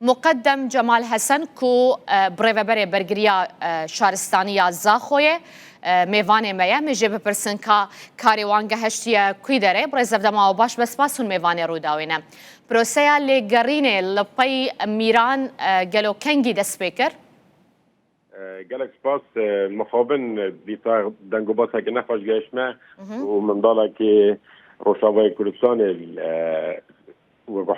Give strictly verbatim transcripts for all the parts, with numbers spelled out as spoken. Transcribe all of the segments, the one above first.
Muqeddem Cemal Hesen ku e, birêveberê bergiriya e, şaristanî ya Zaxoyê e, mêvanê me ye, min jê bipirsin ka karê wan geheştiye kûy derê. Birêz Zevdema we baş be, spas hûn mêvanê Rûdawê ne. Proseya lêgerînê li pey Mîran e, gelo kengî dest pê kir? Gelek spas. Mixabin dîsa dengobaseke nexweş gehişt me û mendalekî Rojavayê Kurdistanê wek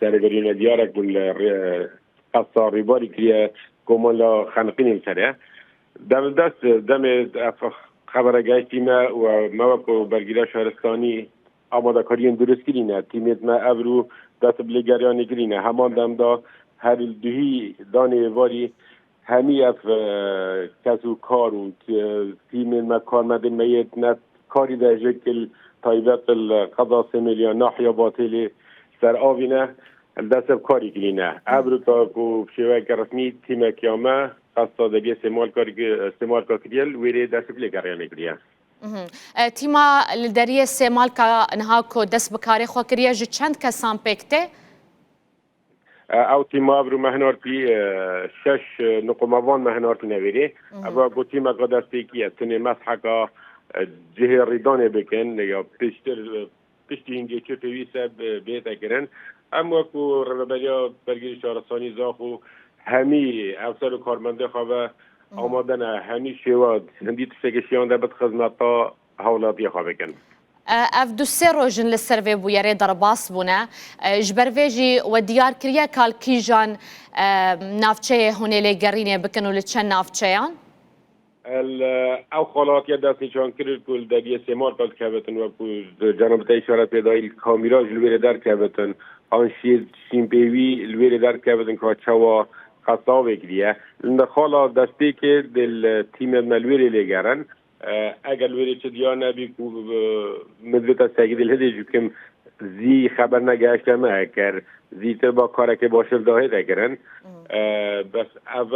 serê verî ne diyar e ku li qesta Rîbarî kiriye, komala xeniqînê li ser e. Dem dest demê ev xebere gehiştî me û me wek bergîra şaristanî amadekariyên durustkirî ne. Tîmêt me evro dest bi lêgeriyanê kirî ne. Heman dem de her duhî danê êvarî hemî ev kes û kar û tîmên me, karmendên me yê ne karî de ji kil taybet li qeza Semêliya nahiya Batêlê ser avî ne, li dest ev karî kirîne. Evroka ku bi şêweyeke resmî tîmekiya me qesta deriyê Sêmalka kiriye, li wêrê dest bi lêgeriyanê kiriye. Tîma li deriyê Sêmalka niha ku dest bi karê xwe kiriye ji çend kesan pêk tê? Ew tîma evro me hinartî şeş nuquma van me hinartîne vêrê. Ev ku tîmeka destpêkî ye, tenê mezheka cihê rîdanê bikin ya piştir piştî hingê çi pêwîst e bête kirin. Em wekû rêveberiya bergirî şaristanî Zaxo hemî efser û karmendê xwe ve amade ne, hemî şêwa hindî tiştekî şiyan de bid xizmeta hawlatiya xwe bikin. Ev du sê roj in li ser vê bûyerê derbas bûne. Ji ber vê jî we diyar kiriye ka li kîjan navçeyê hûn ê lêgerînê bikin û li çend navçeyan? Ew xala hatiye destnîşankirin ku li deriyê Sêmalka dikevitin, wekû cenabê te îşaret pê dayî, li Kamîraj li wêrê derkevitin, an Şîr, Şînpêwî li wêrê derkevitin ka çawa qesta avê kiriye. Li xala destpêkê dê li tîmên me li wêrê lêgerin. Eger li wêrê çi diyar nebî ku min divê te sekî dê li hidê jû kim zî xeber negehişte me, eger zîtir ba karekê baştir dahê de kirin. Bes ev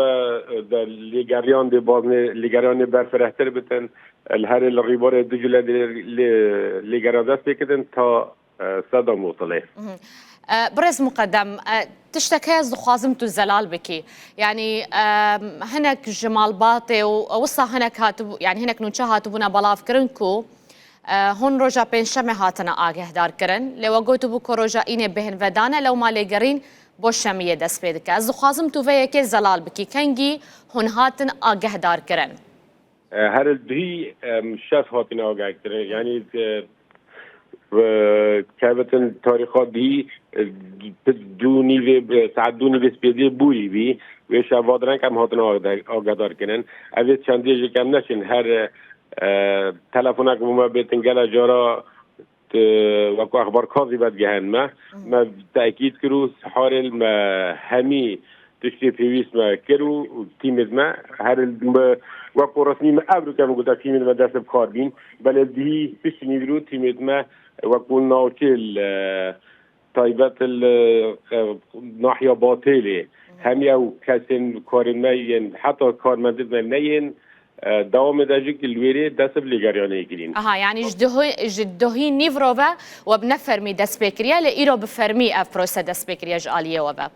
de lêgeriyan dê baznê lêgeriyan dê berfirehtir bitin. Li herê li rîbarê du cile dê lê lêgeriya dest pê kitin ta seda Mûsilê. Birêz Muqedem, tiştek heye ez dixwazim tu zelal bikî. Yanî hinek ji malbatê û wisa hinek hatibû, yanî hinek nûçe hatibûne belavkirin ku Hûn roja pêncşemê hatine agehdar kirin, lê we gotibû ku roja înê bêhnvedan e, lewma lêgerîn bo şemiyê dest pê dike. Ez dixwazim tu vê yekê zelal bikî. Kengî hûn hatin agehdar kirin? Her li duhî em şev hatine agehdar kirin. Yanî kevitin tarîxa duhî, du nîvê, saet du nîvê spêdê bûrî bî. Wê şeva direng em hatine agehdar kirin. Ev ê çendê jî kem neçin her Telefonek bo me bêtin gele cara weko exbarka zî vedigehên me. Me tekîd kir û siharê me hemî tiştê pêwîst me kir û tîmêd me her weko resmî me evro ke min gote tîmêd me dest bi kar bîn. Belê dihî piştî nîvro tîmêd me weko navçê li taybet li nahiya Batêlê hemî ew kesên karên me yên heta karmendên me neyên dewamê de jî li wêrê dest bi lêgeriyanê kirîn. Aha, yanî ji duhî, ji duhî nîvro ve we bi nefermî dest pê kiriye, lê îro bi fermî ev prose dest pê kiriye ji aliyê we ve?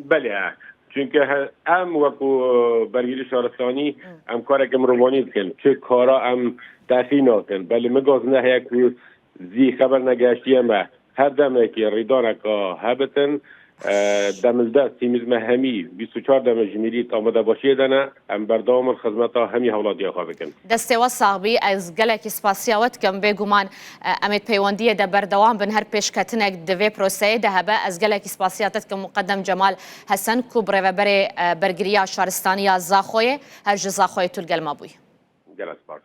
Belê, çunke em wekû bergirî şaristanî em kareke mirovanî dikin. Çi kara em texî nakin. Belê min gazine heye ku zî xeber negehiştiye me. Her demekî rîdaneka hebitin, demildest tîmîz me hemî bîst û çar demjimêrî amadebaşiyê de ne, em berdewam in xizmeta hemî hewladiya xwe bikin. Destê we sax bî, ez gelekî spasiya we dikim. Bêguman em ê di peywendiyê de berdewam bin. Her pêşketinek di vê proseyê de hebe, ez gelekî spasiya te dikim Muqedem Cemal Hesen ku bi rêveberê bergiriya şaristaniya Zaxoyê, her ji Zaxoyê tu li gel me bûyî. Gelek spas.